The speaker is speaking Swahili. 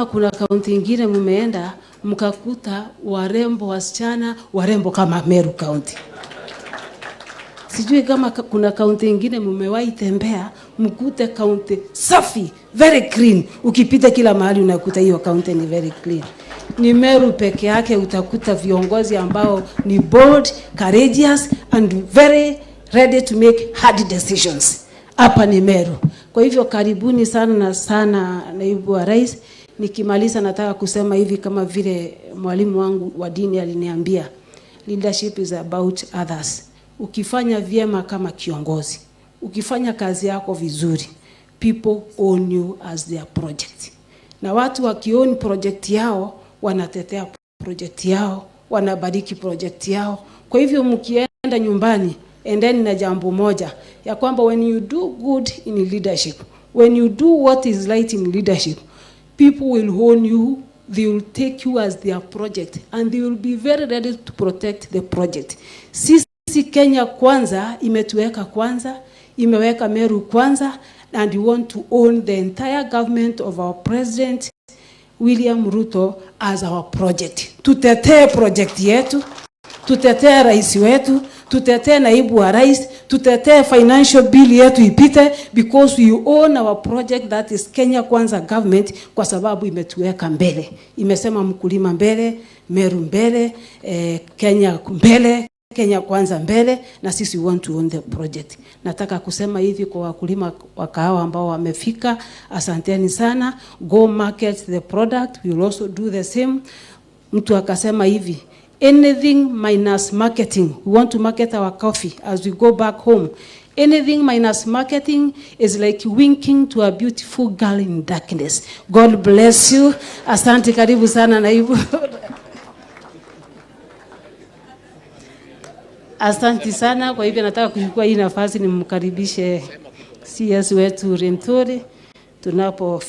Kuna kaunti ingine mmeenda mkakuta warembo wasichana warembo kama Meru County. Sijui kama kuna kaunti ingine mmewahi tembea mkute kaunti safi, very clean. Ukipita kila mahali unakuta hiyo kaunti ni very clean. Ni Meru peke yake utakuta viongozi ambao ni bold, courageous and very ready to make hard decisions. Hapa ni Meru. Kwa hivyo karibuni sana na sana, naibu wa rais. Nikimaliza nataka kusema hivi, kama vile mwalimu wangu wa dini aliniambia, leadership is about others. Ukifanya vyema kama kiongozi, ukifanya kazi yako vizuri, people own you as their project. Na watu wakiown project yao, wanatetea project yao, wanabariki project yao. Kwa hivyo mkienda nyumbani, endeni na jambo moja ya kwamba when you do good in leadership, when you do what is right in leadership, people will own you, they will take you as their project and they will be very ready to protect the project. Sisi Kenya Kwanza imetuweka kwanza, imeweka Meru kwanza, and we want to own the entire government of our president William Ruto as our project. Tutetee project yetu, tutetee rais wetu, tutetee naibu wa rais, tutetee financial bill yetu ipite because we own our project, that is Kenya Kwanza government, kwa sababu imetuweka mbele. Imesema mkulima mbele, Meru mbele, Kenya mbele, Kenya Kwanza mbele, na sisi we want to own the project. Nataka kusema hivi kwa wakulima wa kahawa ambao wamefika, asanteni sana. Go market the product, we will also do the same. Mtu akasema hivi, anything minus marketing, we want to market our coffee as we go back home. Anything minus marketing is like winking to a beautiful girl in darkness. God bless you. Asante, karibu sana naibu. Asante sana. Kwa hivyo nataka kuchukua hii nafasi nimkaribishe CS wetu Linturi tunapo